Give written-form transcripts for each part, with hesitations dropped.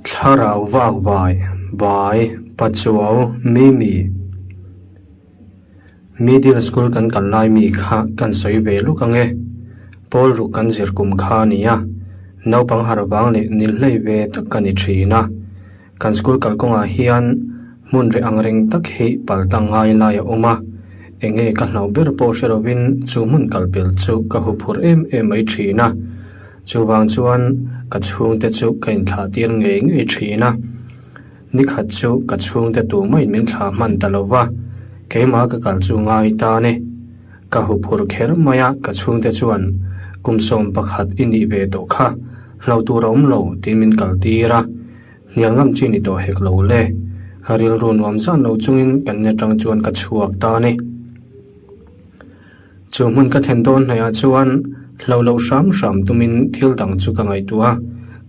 Thlarau Vakvai, Bai, Pachuau, Mimi. Middle School kan kal lai mi kha kan sawi ve luk ang e. Pawl ruk kan zir kum kha a ni a, naupang harh vang leh nil hlei ve tak ka ni thin a. Kan school kalkawngah hian hmun reh ang reng tak hi paltang ngai lai a awm a, enge ka hlauh ber pawh hre lovin chu hmun kalpel chu ka huphurh em em mai thin a. Chuvang chuan ka chhungte chu ka inthlah tir ngei ngei thin a, nikhat chu ka chhungte tumah min thlah hman ta lo va, keimah ka kal chu ngai ta a ni. Ka huphurh kher mai a, ka chhungte chuan kum 11 i nih ve tawh kha, hlauh tur a awm lo tiin min kal tir a, hnial ngam chi ni tawh hek lo le. Rilru nuam zan lo chungin kan ni atang chuan ka chhuak ta a ni. Chu hmun ka thlen dawn hnaihah chuan hlo loh hram hram tumin thil dang chu ka ngaihtuah a,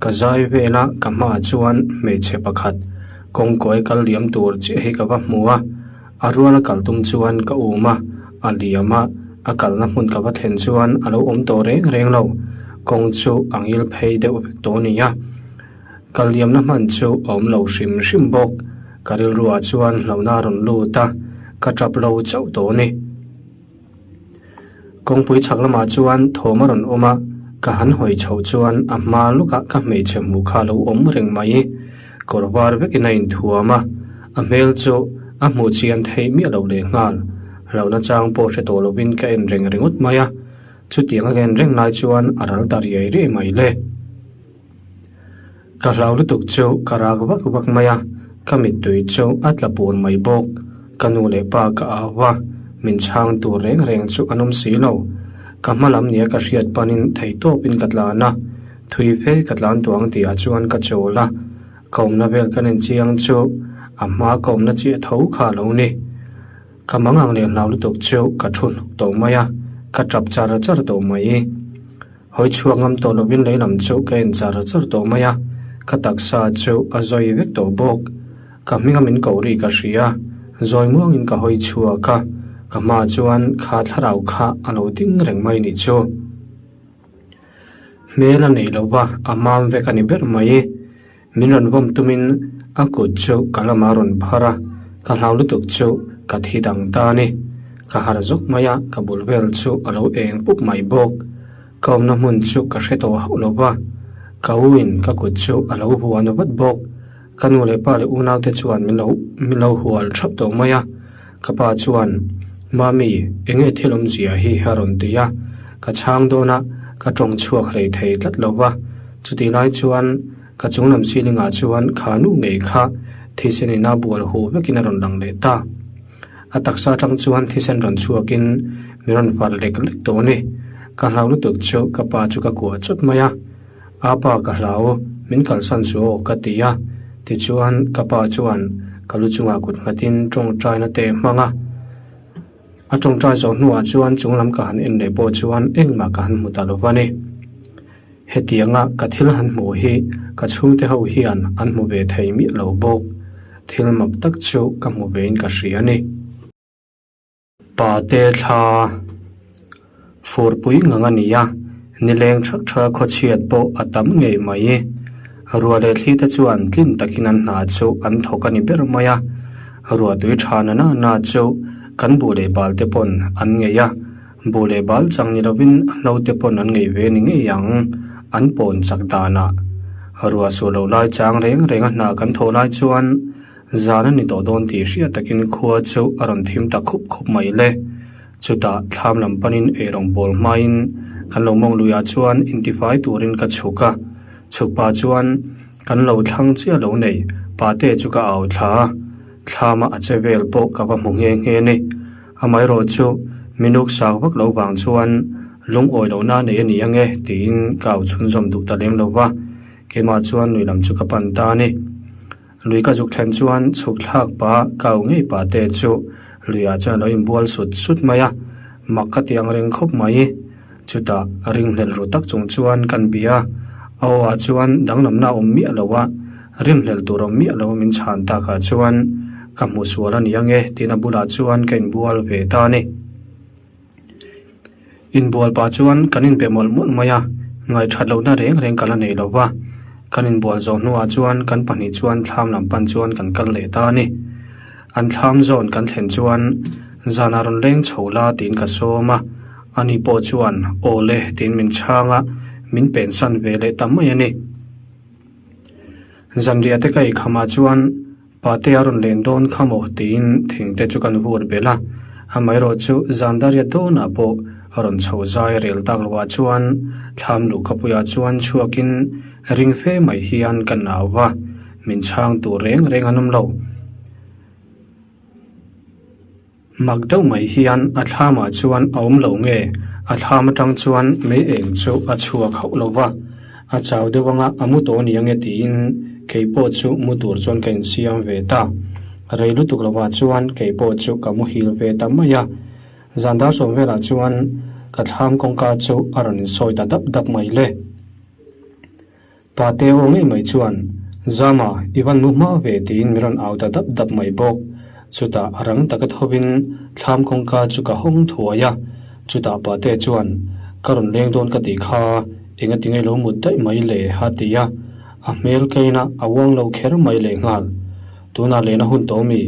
ka zai vel a, ka hmaah chuan hmeichhe pakhat kawngkawi kal liam tur chiah hi ka va hmu a, a ruala kal tum chuan ka um a, a liam a, a kalna hmun ka va thlen chuan a lo awm tawh reng reng lo, kawng chu a ngil phei deuh vek tawh a ni a, kal liamna hman chu a awm lo hrim hrim bawk, ka rilruah chuan hlauhna a rawn lut a, ka tap lo chauh tawh a ni. Kawngpui chhak lamah chuan thawm a rawn awm a, ka han hawi chhoh chuan a hma lukah ka hmeichhe hmuh kha a lo awm reng mai. Kawr var vekin a inthuam a, a hmel chu a hmuh chian theih miah loh leh nghal. Hlauhna chang pawh hre tawh lovin ka en reng ringawt mai a, chutiang a ka en reng lai chuan a ral ta riai riai mai le. Ka hlau lutuk chu ka rak vak vak mai a, ka mittui chu a tla pur mai bawk. Ka nu leh pa ka au a, min chhang tur reng reng chu an awm si lo. Ka hma lam nia ka hriat panin theihtawpin ka tlan a, thui fe ka tlan tuang tihah chuan ka chawl a, ka awmna vel ka nen chiang chu a hma ka awmna chiah tho kha a lo ni. Ka mangang leh hlau lutuk chu ka thu hnawk tawh mai a, ka tap char char tawh mai. Hawi chhuak ngam tawh lovin lei lam chu ka en char char tawh mai a, ka taksa chu a zawi vek tawh bawk. Ka hminga min koh ri ka hria, zawi muangin ka hawi chhuak a, ka hmaah chuan kha thlarau kha a lo ding reng mai nih chu. Hmel a nei lova, a mam vek a ni ber mai. Min rawn vawm tumin a kut chu ka lamah a rawn phar a, ka hlau lutuk chu ka thi dang ta a ni. Ka harh zawk mai a, ka bul vel chu a lo eng pup mai bawk. Ka awmna hmun chu ka hre tawh hauh lo va, ka u in ka kut chu a lo huan vat bawk. Ka nu leh pa leh unaute chuan min lo min lo hual thap tawh mai a, ka pa chuan, Mami, eng nge thil awmzia hi? a rawn ti a, ka chhang dawn a, ka tawng chhuak hlei thei tlat lo va. Chutih lai chuan ka chung lam ceiling ah chuan kha nu ngei kha thisen in a bual huh vekin a rawn lang leh ta. A taksa atang chuan thisen rawn chhuakin min rawn far lek lek tawh a ni. Ka hlau lutuk chu ka pa chu ka kuah chawt mai a, A pa ka hlau, min kalsan suh aw ka ti a. Tichuan ka pa chuan ka lu chungah kut nghatin tawngtaina te a hmang a. A tawngtai zawh hnuah chuan chunglam ka han en leh pawh chuan engmah ka han hmu ta lo va ni. Hetianga ka thil han hmuh hi ka chhungte ho hian an hmu ve thei miah lo bawk. Thil mak tak chu ka hmu vein ka hria a ni. Pate thla furpui ngang a ni a, nileng thak thak a khawchhiat pawh a tam ngei mai. Ruah leh thli te chuan tlin takin an hna chu an thawk a ni ber mai a, ruah tui tha na na na chu kan buh leh bal te pawn an ngei a. Buh leh bal chang ni lovin hlo te pawn an ngei ve ni ngei ang, an pawn chak danah. Ruah suh loh lai chang reng reng a hna kan thawh lai chuan zan a ni tawh dawn tih hriat takin khua chu a rawn thim ta khup khup mai le. Chutah thlam lam panin eirawng bawl hmain kan lo mawng luiah chuan intifai turin ka chhuk a, chhuk pah chuan kan lo thlang chiah lo nei pate chu ka au thla a, thlama a che vel pawh ka va hmu nghe nghe a ni. Amaherawh chu minuk sak vak lo vang chuan lungawi lohna nei a ni ang e tiin ka au chhunzawm duh ta lem lo va, keimah chuan lui lam chu ka pan ta a ni. Lui ka zuk thlen chuan chhuk thlak pah ka au ngei pah te chu luiah chuan a lo inbual sut sut mai a, mak ka ti ang reng khawp mai. Chutah ringhlel ru tak chung chuan kan bia a, a aw ah chuan danglamna a awm miah lo a, rimhlel tur awm miah lo min chhan takah chuan ka hmu sual a ni ang e tiin a bulah chuan ka inbual ve ta a ni. Inbual pah chuan kan inbe mawlh mawlh mai a, ngaihthat lohna reng reng ka la nei lo va. Kan inbual zawh hnuah chuan kan pahnih chuan thlam lam pan chuan kan kal leh ta a ni. An thlam zawn kan thlen chuan zanah rawn leng chho la tiin ka sawm a, ani pawh chuan aw le tiin min chhang a, min pensan ve leh ta mai a ni. Zanriah te ka eikham ah chuan Pate a rawn len dawn kha maw tiin thing te chu kan vur belh a, amaherawhchu zan dariat dawnah pawh a rawn chho zai rel tak loh ah chuan thlam luh kapuiah chuan chhuakin ring fe mai hian ka nau va, min chhang tur reng reng an awm lo. Mak deuh mai hian a thlamah chuan a awm lo nge? A thlam atang chuan mei eng chu a chhuak hauh lo va, a chau deuh anga a mu tawh ania nge tiin kei pawh chu mu tur chuan ka insiam ve ta. Rei lutuk lovah chuan kei pawh chu ka muhil ve ta mai a. Zan dar sawm velah chuan ka thlam kawngka chu a rawn insawi ta dap dap mai le. Pate aw ngei mai chuan, Zama, i van mu hma ve tiin min rawn au ta dap dap mai bawk. Chutah a rang taka thovin thlam kawngka chu ka hawng thuai a. Chutah Pate chuan, Ka rawn leng dawn ka tih kha, engati nge lo mut daih mai le? a ti a. A hmel kaina a uang lo kher mai lehnghal. Tunah lehna hun tawh mi,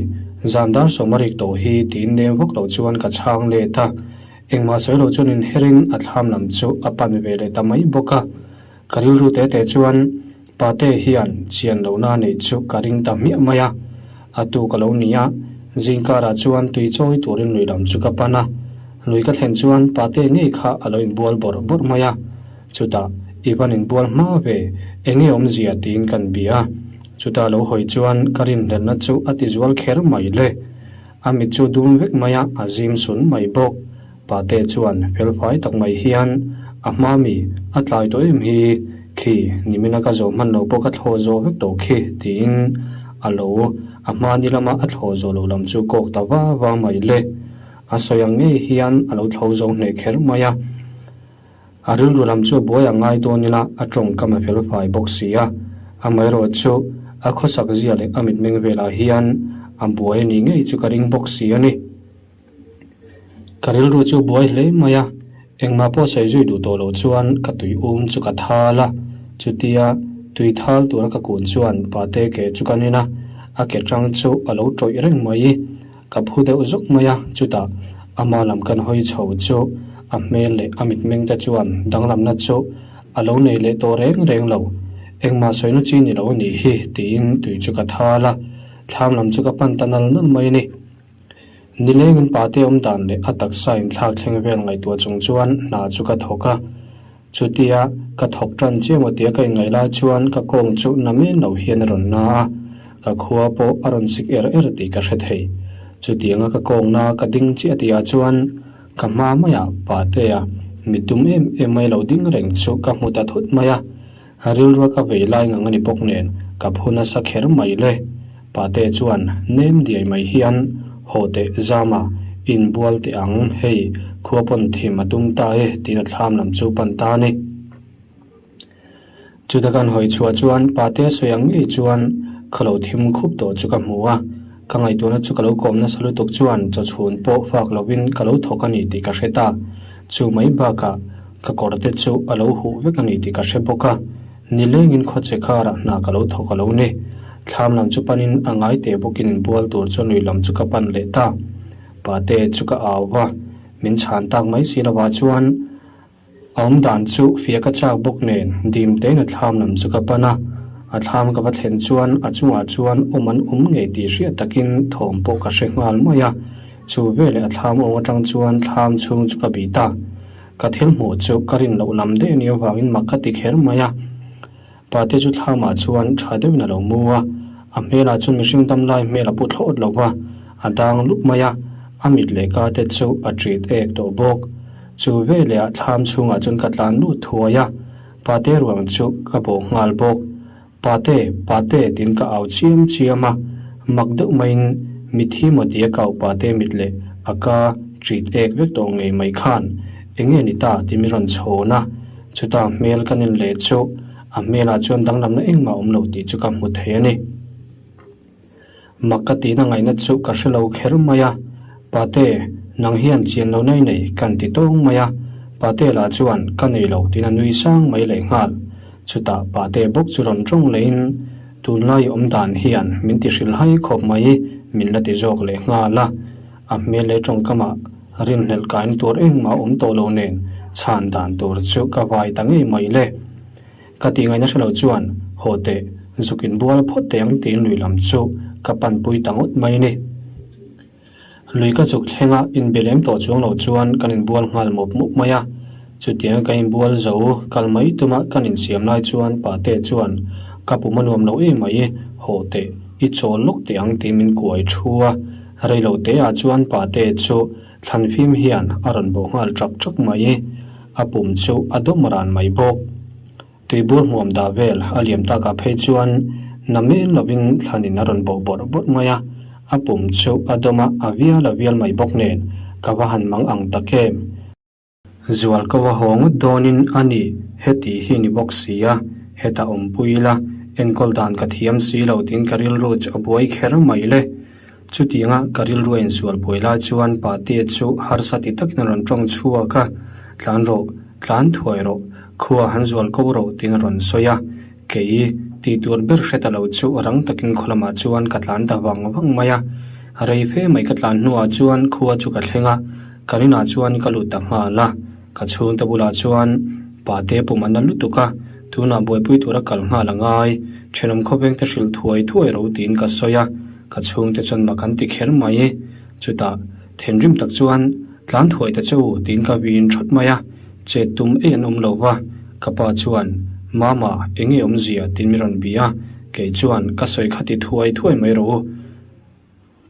zan dar sawm a rik tawh hi tiin nem vak lo chuan ka chhang let a. Engmah sawi lo chuan inherin a thlam lam chu a pan ve leh ta mai bawk a. Ka rilru te te chuan Pate hian chian lohna neih chu ka ring ta hmiah mai a, a tu ka lo ni a, zingkarah chuan tui chawi turin lui lam chu ka pan a, lui ka thlen chuan Pate ngei kha a lo inbual bawrh bawrh mai a, chutah i van inbual hma ve, enge awmzia tiin kan bia a, chutah lo hawi chuan ka rinhlelhna chu a ti zual kher mai le. A mit chu dum vek mai a, a zim sun mai bawk. Pate chuan felfai tak mai hian a hma mi a tlai tawh em hi, khi nimina ka zawh hman lo pawh ka thlawh zawh vek tawh khi tiin a lo a hma ni lama a thlawh zawh loh lam chu kawk ta va va mai le. A sawi ang ngei hian a lo thlo zo hneh kher mai a. A rilru lam chu buai a ngai dawn ila a tawngkam a felfai bawk si a, amaherawh chu a khawsak zia leh a mitmeng velah hian a buai a nih ngei chu ka ring bawk si a ni. Ka rilru chu buai hle mai a, engmah pawh sawi zui duh tawh loh chuan ka tui um chu ka thal a, chutia tui thal tura ka kun chuan pate ke chu ka nin a, a ke tang chu a lo tawih reng mai. Ka phu deuh zuk mai a, chutah ama lam kan hawi chho chu a hmel leh a mitmeng te chuan danglamna chu a lo nei leh tawh reng reng lo. Engmah sawina chi ni lo a nih hi tiin tui chu ka thal a, thlam lam chu ka pan ta nal nal mai a ni. Nilengin pate awm dan leh a taksa inthlak thleng vel ngaihtuah chung chuan hna chu ka thawk a, Chutia ka thawk tan chiah maw tia ka inngaih lai chuan ka kawng chu na men lo hian a rawn na a, ka khua pawh a rawn sik er er tih ka hre thei. Chutianga ka kawng na ka ding chiah tihah chuan ka hma maiah Patea mitdum em em mai lo ding reng chu ka hmu ta thut mai a, rilrua ka vei lai ngang a ni bawk nen ka phu nasa kher mai le. Pate chuan nem diai mai hian haw teh zama inbual teh ang, hei khua pawn thim a tum ta e tiin a thlam lam chu pan ta a ni. Chuta kan hawi chhuah chuan Pate sawi ang ngei chuan ka lo thim khup tawh chu ka hmu a, ka ngaihtuahna chu ka lo kawm nasa lutuk chuan chawchhun pawh fak lovin ka lo thawk a ni tih ka hre ta. Chu mai bakah ka kawr te chu a lo huh vek a ni tih ka hre bawk a. Nilengin khawche kharah hna ka lo thawk a lo ni. Thlam lam chu panin a ngai teh bawkin inbual tur chuan lui lam chu ka pan leh ta. Pate chu ka au va, min chhan tak mai si lovah chuan a awm dan chu fia ka chak bawk nen dim tein a thlam lam chu ka pan a. A thlam ka va thlen chuan a chungah chuan awm an awm ngei tih hriat takin thawm pawh ka hre nghal mai a. Chu veleh a thlam awng atang chuan thlam chhung chu ka bih ta. Ka thil hmuh chu ka rin loh lam daih a nih avangin mak ka ti kher mai a. Pate chu thlamah chuan tha deuhin a lo mu a, a hmelah chuan mihring dam lai hmel a pu thlawt lo va, a dang lup mai a, a mit leh ka te chu a ṭit ek tawh bawk. Chu veleh ah thlam chhungah chuan ka tlan lut thuai a, pate ruang chu ka bawh nghal bawk. Pate, pate tiin ka au chiam chiam a, mak deuh maiin mithi maw tia ka au pate mit leh a ka ṭit ek vek tawh ngei mai khan eng nge ni ta ti mi rawn chhawn a, chuta hmel ka nen leh chu a hmelah chuan danglamna engmah awm lo tih chu ka hmu thei a ni. Mak ka tihna ngaihna chu ka hre lo kher mai a, Pate, nang hian chian lo nei nei kan ti tawng mai a, Pate lah chuan ka nei lo tiin a nui sang mai leh nghal. Chutah pate bawk chu rawn tawng lehin, Tunlai awm dan hian min ti hrilhai khawp mai, min la ti zawk leh nghal a. A hmel leh tawngkamah rinhlelh kaina tur engmah awm tawh lo nen chhan dan tur chu ka vai ta ngei mai le. Ka tih ngaihna hre lo chuan haw teh zuk inbual phawt teh ang tiin lui lam chu ka panpui ta ngawt mai a ni. Lui ka chuk thlenga inbe lem tawh chuang lo chuan kan inbual nghal mawp mawp mai a. Chutianga ka inbual zo kal mai tuma kan insiam lai chuan pate chuan ka pum a nuam lo em mai, haw teh i chawl lawk teh ang tiin min kuai thu a. Rei lo te ah chuan pate chu thlan fim hian a rawn bawh nghal ṭak ṭak mai. A pum chu a dawm ran mai bawk. Tuibur hmuam dah vel a liam takah phei chuan na men lovin thlanin a rawn bawh bawrh bawrh mai a, a pum chu a dawm a, a vial a vial mai bawk nen ka va han mang ang tak em. Zual ko a haw ngawt dawnin a ni, heti hi ni bawk si a, hetah awmpui ila, enkawl dan ka thiam si lo tiin ka rilru chu a buai kher mai le. Chutianga ka rilru a insual buai lai chuan Patea chu harsa ti takin a rawn tawng chhuak a, Tlan rawh, tlan thuai rawh, khua han zual ko rawh tiin a rawn sawi a. Kei, tih tur ber hre ta lo chu rang takin khaw lamah chuan ka tlan ta vang vang mai a. Rei fe mai ka tlan hnuah chuan khua chu ka thleng a, kan inah chuan ka lut ta nghal a. Ka chhungte bulah chuan Pate pum a na lutuk a, tunah buaipui tura kal nghal a ngai, thenawm khawvengte hrilh thuai thuai ro tiin ka sawi a. Ka chhungte chuan mak an ti kher mai. Chutah, thinrim tak chuan, Tlan thuai ta che u, tiin ka vin thawt mai a. Chet tum ei an awm lo va. Ka pa chuan, Mama, eng nge awmzia? tiin min rawn bi a. Kei chuan, Ka sawi kha ti thuai thuai mai rawh u.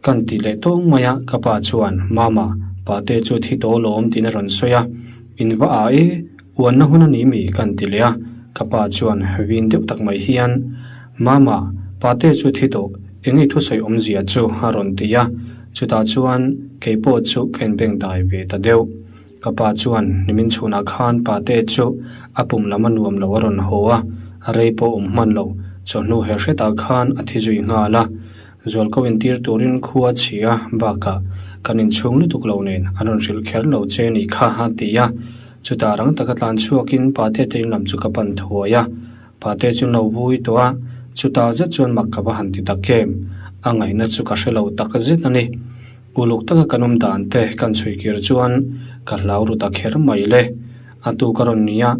Kan ti leh tawng mai a. Ka pa chuan, Mama, pate chu thi tawh lawm, tiin a rawn sawi a. In va a e, uanna hun a ni mi? Kan ti leh a. Ka pa chuan vin deuh tak mai hian, Mama, pate chu thi tawh, eng i thusawi awmzia chu a rawn ti a, chutah chuan kei pawh chu ka inbeng dai ve ta deuh. Ka pa chuan nimin chhunah khan pate chu a pum lam a nuam lo a rawn haw a, rei pawh awm hman lo, chawhnu her hretah khan a thi zui nghal a. Zualko intir turin khua chhia bakah kan inchhung lutuk lo nen an rawn hrilh kher lo che ni kha a ti a, chutah rang taka tlan chhuakin pate te in lam chu ka pan thuai a. Pate chu no vui tawh a, chutah zet chuan mak ka va han ti tak em? A ngaihna chu ka hre lo tak zet a ni. Uluk taka kan awm dan te kan chhui kir chuan ka hlau ru ta kher mai le. A tu ka rawn ni a,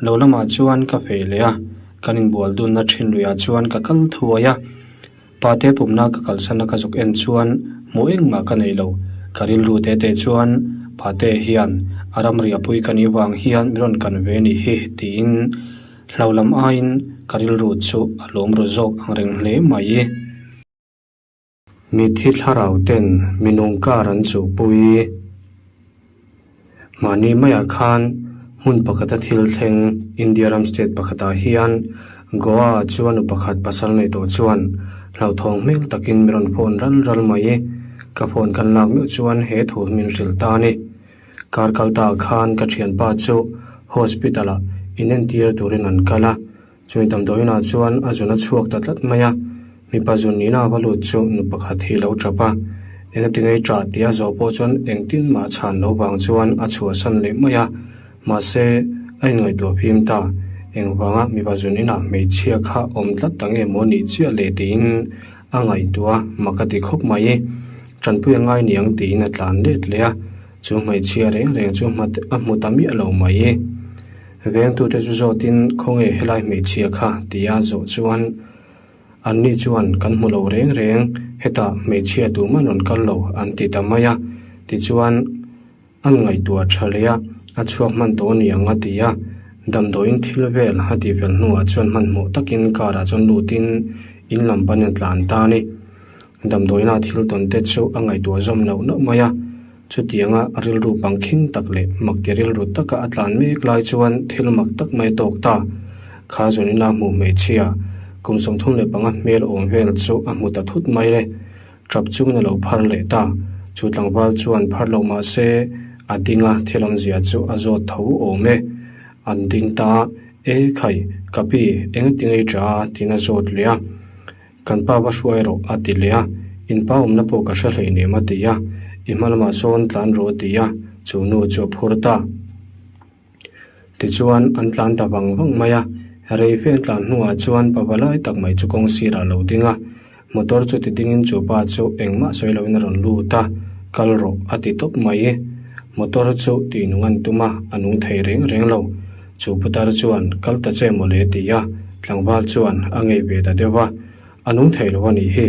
lo lamah chuan ka fei leh a, kan inbual dunna thin luiah chuan ka kal thuai a. Pate pumna ka kalsana ka zuk en chuan hmuh engmah ka nei lo. Ka rilru te te chuan Pate hian a ramri a pui ka nih vang hian mi rawn kan ve nih hi tiin hlo lam aiin ka rilru chu a lawm ru zawk ang reng hle mai. Mitthi thlarau ten minung kar an chuhpui. Mahni maiah khan hmun pakhata thil thleng India ram state pakhatah hian Goa ah chuan nu pakhat pasal nei tawh chuan hlauthawng hmel takin mi rawn phone ral ral mai. Ka phone kan lak meuh chuan he thu hi min hrilh ta a ni. Kar kal ta ah khan ka thianpa chu hospital ah inentir turin an kal a. Chumi damdawiinah chuan a zun a chhuak ta tlat mai a, mipa zun nihna va lut chu nu pakhat hi lo tap a, engati ngei ṭah tih a zawh pawh chuan engtin mah chhan lo vang chuan a chhuahsan leh mai a, mahse a inngaihtuah phim ta, engvanga mipa zun inah hmeichhia kha awm tlat ta nge maw nih chiah le tiin a ngaihtuah a, mak a ti khawp mai, ṭanpui a ngai niang tiin a tlan let leh a, chu hmeichhia reng reng chu a hmu ta miah lo mai. Vengtute chu zawtin khawnge helai hmeichhia kha tia zawh chuan anni chuan kan hmu lo reng reng, hetah hmeichhia tuman rawn kal lo an ti ta mai a, tichuan an ngaihtuah tha leh a, a chhuak hman tawh a ni ang a ti a, damdawiin thil vel a tih fel hnuah chuan hmanhmawh takin car ah chuan lutin in lam panin a tlan ta a ni. Damdawiina thil tawn te chu a ngaihtuah zawm loh loh mai a. Chutianga a rilru pangkhing tak leh makti rilru taka a tlan mek lai chuan thil mak tak mai a tawk ta. Kha zawnina a hmuh hmeichhia, kum 35 hmel awm vel chu a hmu ta thut mai le. Tap chungin a lo phar leh ta. Chu tlangval chuan phar loh mah se a ding a, thil awmzia chu a zawt tho awm e. An ding ta, E khai, ka pi, engati ngei ṭa a? tiin a zawt leh a. Kan pa va hruai rawh a ti leh a, in pa awmna pawh ka hre hleinem a ti a, i hma lamah sawn tlan rawh a ti a, chu nu chu a phur ta. Tichuan an tlan ta vang vang mai a, Rei fe an tlan hnuah chuan pa valai tak mai chu kawng sirah a lo ding a, motor chu ti dingin chu pa chu engmah sawi loin a rawn lut a, kal rawh a ti tawp mai. Motor chu tih nung an tum a, a nung thei reng reng lo. Chu putar chuan kal ta che mawle a ti a, tlangval chuan a ngei ve ta deuh a. A nung thei lo a nih hi.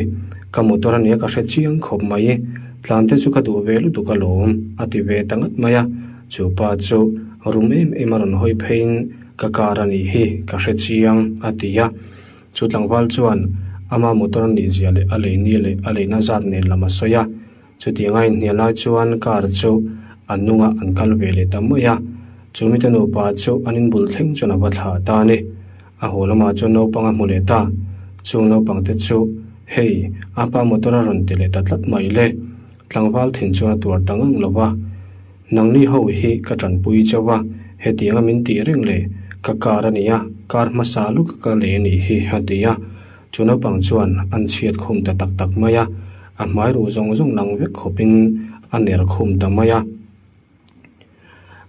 Ka motor a nia ka hre chiang khawp mai. Tlan te chu ka duh ve lutuk alawm, a ti ve ta ngat mai a. Chu pa chu rum em em a rawn hawi pheiin ka car a nih hi, ka hre chiang, a ti a. Chu tlangval chuan ama motor a nih zia leh a lei ni leh a leina zat nen lam a sawi a. Chutiang a inhnial lai chuan car chu an nungah an kal ve leh ta mai a. Chu mite nupa chu an inbul thleng chuan a va thlah ta a ni. A haw lamah chuan naupang a hmu leh ta. Chung naupang te chu, Hei, a pa motor a rawn ti leh ta tlat mai le. Tlangval thin chuan a tuar ta ngang lo va. Nangni ho hi ka tanpui chauh a, hetiang a min tih reng le, ka car a nia, car hmasa luka ka lei a nih hi, a ti a. Chu naupang chuan an chhiat khum ta tak tak mai a, a hmai ruh zawng zawng lang vek khawpin a ner khum ta mai a.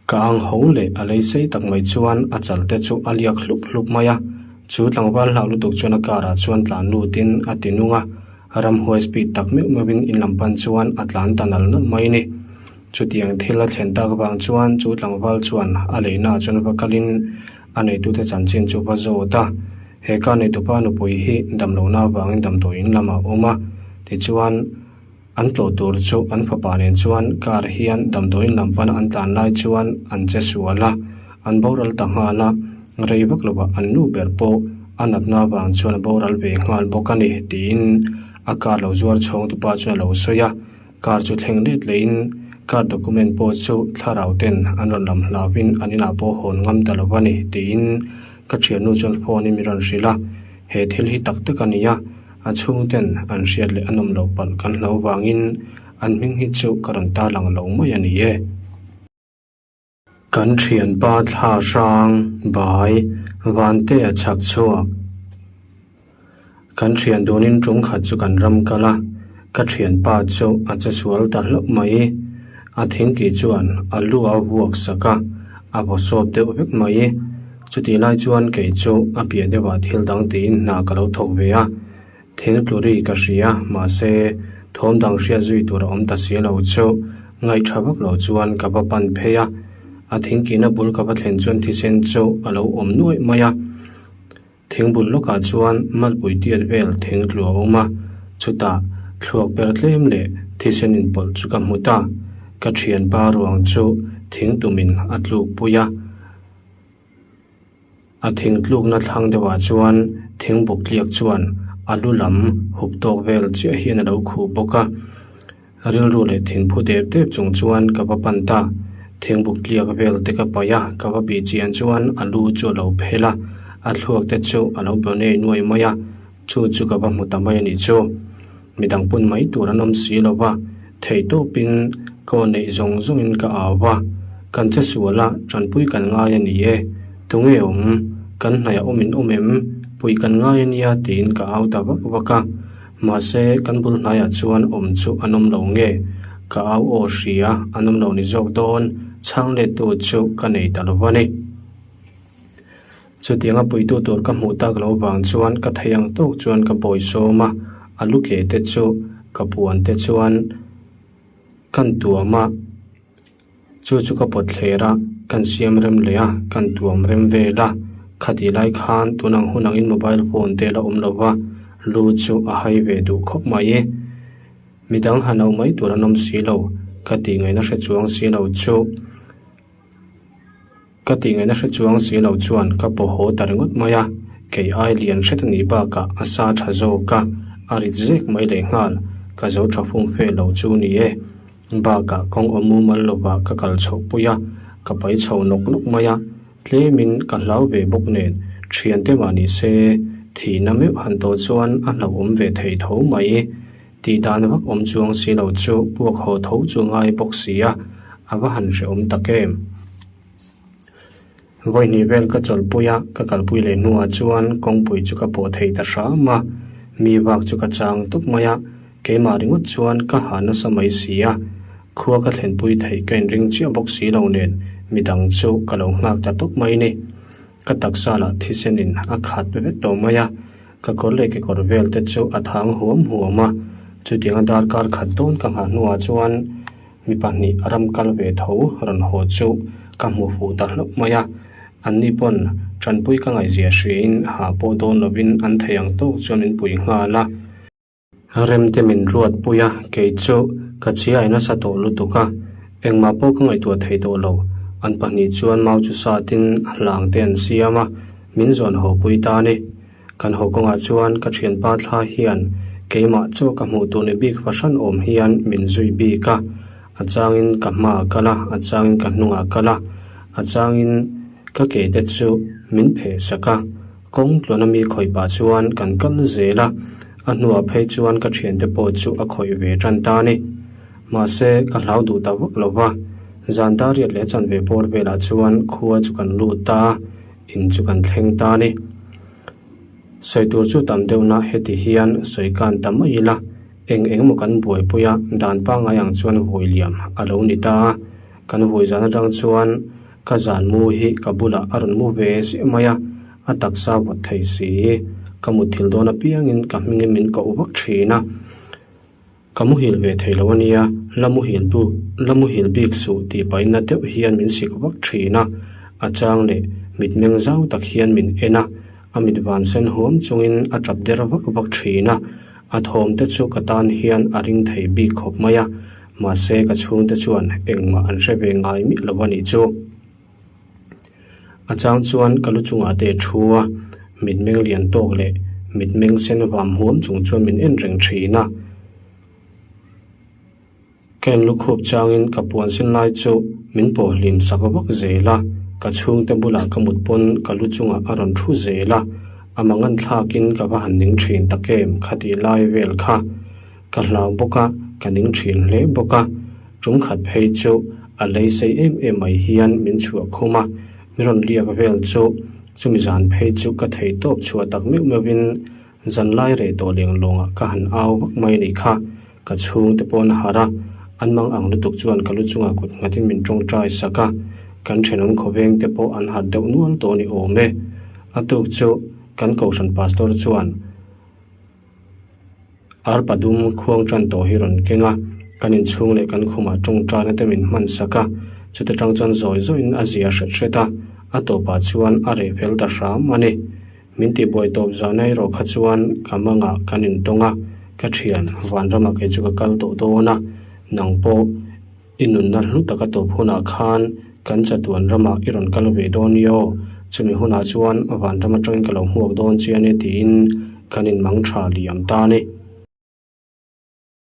Ka ang ho leh a lei sei tak mai chuan a chal te chu a liak hlup hlup mai a, chu tlangval hlau lutuk chuan a car ah chuan tlan lutin a ti nung a, ramhuai speed tak meuh meuhin in lam pan chuan a tlan ta nal nal mai a ni. Chutiang thil a thlen tak vang chuan chu tlangval chuan a leina ah chuan va kalin a neitute chanchin chu va zawt a, he car neitupa nupui hi damlohna avangin damdawiin lamah a awm a, tichuan, An tlawh tur chu an fapa nen chuan car hian damdawiin lam pana an tlan lai chuan an che sual a, an boral ta nghal a, rei vak lovah an nu ber pawh a natna avang chuan a boral ve nghal bawk a ni tiin a car lo zuar chhawng tupa chuan a lo sawi a, car chu thleng let lehin car document pawh chu thlarau ten an rawn lam hlauhin an inah pawh hawn ngam ta lo a ni tiin ka thiannu chuan phone in min rawn hrilh a, he thil hi tak tak a ni a. A chhungten an hriat leh a nawm loh palh kan hlo vangin an hming hi chu ka rawn tarlang lo mai a ni e. Kan thianpa thla hrang bai Vante a chhak chhuak. Kan thian dunin tum khat chu kan ram kal a, ka thianpa chu a che sual ta hlauh mai. A thingkih chuan a lu a vuak sak a, a vaw sawp deuh vek mai. Chutih lai chuan kei chu a piah deuhah thil dang tiin hna ka lo thawk ve a, thing tlu ri ka hria mahse thawm dang hriat zui tur a awm ta si lo chu ngaihṭha vak lo chuan ka va pan phei a, a thing kihna bul ka va thlen chuan thisen chu a lo awm nuaih mai a, thing bul lawkah chuan malpui tiat vel thing tlu a awm a, chutah thluak per tlem leh thisen inpawlh chu ka hmu ta, ka ṭhianpa ruang chu thing tumin a tlukpui a. A thing tlukna thlang deuhah chuan thing buk tliak chuan a lu lam hup tawk vel chiah hian a lo khuh bawk a. Rilru leh thinphu dep dep chung chuan ka va pan ta. Thing buk tliak vel te ka paih a, ka va bih chian chuan a lu chu a lo phel a, a thluak te chu a lo baw nei nuai mai a, chu chu ka va hmu ta mai a nih chu. Midang pun mai tur an awm si lo va, theih tawpin ka aw neih zawng zawngin ka au va, kan che sual a, tanpui kan ngai a ni e, tunge awm, kan hnaih a awmin awm em, puih kan ngai a nia tiin ka au ta vak vak a, mahse kan bul hnaiah chuan awm chu an awm lo nge, ka au aw hria an awm lo ni zawk dawn, chhang lettu chu ka nei ta lo va ni. Chutianga puitu tur ka hmuh tak loh vang chuan ka thei ang tawk chuan ka bawi sawm a, a lu ke te chu ka puan te chuan kan tuam a, chu chu ka pawt thler a, kan siam rem leh a, kan tuam rem vel a, khatih lai khan tun ang hun angin mobile phone te la awm lo va, lu chu a hai ve duh khawp mai. Midang han auh mai tur an awm si lo, ka tih ngaihna hre chuang si lo chu. Ka tih ngaihna hre chuang si lo chuan ka paw haw ta ringawt mai a, kei ai lian hret a nih bakah a sa tha zawk a, a rit zek mai leh nghal, ka zo tha fum fe lo chu ni e. Bakah kawng awm mumal lovah ka kal chhoh pui a, ka pai chho nawk nawk mai a, tlemin ka hlau ve bawk nen thiante mah ni se thihna meuh han tawh chuan a hlauhawm ve thei tho mai. Tih dan vak awm chuang si lo chu puak haw tho chu ngai bawk si a, a va han hrehawm tak em. Vawihnih vel ka chawlhpui a, ka kalpui leh hnuah chuan kawngpui chu ka pawh thei ta hram a, mi vak chu ka chang tawp mai a, keimah ringawt chuan ka ha nasa mai si a, khua ka thlenpui theih ka inring chiah bawk si lo nen midang chu ka lo nghak ta tawp mai ni. Ka taksa lah thisenin a khat vek tawh mai a, ka kawr leh kekawr vel te chu a thang huam huam a. Chutianga darkar khat dawn ka nghah hnuah chuan mi pahnih ram kal ve tho rawn haw chu ka hmu fuh ta hlauh mai a. Anni pawn tanpui ka ngaihzia hriain hah pawh dawn lovin an thei ang tawk chuan min pui nghal a. Remte min ruat pui a, kei chu ka chiai nasa tawh lutuk a, engmah pawh ka ngaihtuah thei tawh lo. An pahnih chuan mau chu satin hlang te an siam a, min zawn haw pui ta a ni. Kan haw kawngah chuan ka thianpa thla hian keimah chaw ka hmuh tur ni bik fahran awm hian min zui bik a, a changin ka hmaah kal a, a changin ka hnungah kal a, a changin ka ke te chu min pheh sak a. Kawng tluana mi khawih pah chuan kan kal zel a, a hnuah phei chuan ka thiante pawh chu a khawih ve tan ta a ni. Mahse, ka hlau duh ta vak lo va, zan dar riat leh chanve bawr velah chuan khua chu kan lut ta a, in chu kan thleng ta a ni. Sawi tur chu tam deuhna heti hian sawi kan ta mai ila, eng eng emaw kan buaipui a, dan pangngai ang chuan vawi liam a lo ni ta a, kan vawi zan atang chuan Ka zan mu hi ka bulah a rawn mu ve ziah mai a, a taksa vawt thei si. Ka mutthilh dawn apiangin ka hmingin min koh vak thin a. Ka muhil ve thei lo a nia, la muhil buk, la muhil bik suh tih pahin na deuh hian min sik vak thin a. A chang leh mitmeng zau tak hian min en a, a mit van sen huam chungin a tap der vak vak thin a. A thawm te chu ka tan hian a ring thei bik khawp mai a. Mahse ka chhungte chuan engmah an hre ve ngai miah lo a nih chu. A chang chuan ka lu chungah te thu a, mitmeng lian tawk leh mitmeng sen vam huam chung chuan min en reng thin a. Ka en lukhup changin ka puan sen lai chu min pawh hlim sak vak zel a, ka chhungte bulah ka mut pawn ka lu chungah a rawn thu zel a, a mangan thlakin ka va han ning thin tak em khatih lai vel kha. Ka hlau bawk a, ka ning thin hle bawk a. Tum khat phei chu a lei sei em em mai hian min chhuah khum a, min rawn liak vel chu chumi zan phei chu ka thei tawp chhuah tak meuh meuhin zan lai reh tawh leng lawngah ka han au vak mai a nih kha. Ka chhungte pawh an harh a, an mang ang lutuk chuan ka lu chungah kut nghatin min tawngtai sak a, kan thenawm khawveng te pawh an harh deuh nual tawh a ni awm e. A tuk chu kan kohhran pastor chuan. Arpa dum khuang tan tawh hi rawn keng a, kan inchhung leh kan khumah tawngtaina te min hman sak a, chuta tang chuan zawi zawiin a zia hret hret a, a tawpah chuan a reh fel ta hram a ni. Min tihbuai tawp zahna erawh kha chuan ka mangah kan intawng a, ka thian vanramah kei chu ka kal tawh dawn a, nang pawh I nunna hlu taka tawp hunah khan kan chatuan ramah i rawn kal ve dawn i aw, chumi hunah chuan vanram atangin ka lo hmuak dawn che a nia tiin kan inmang tha liam ta a ni.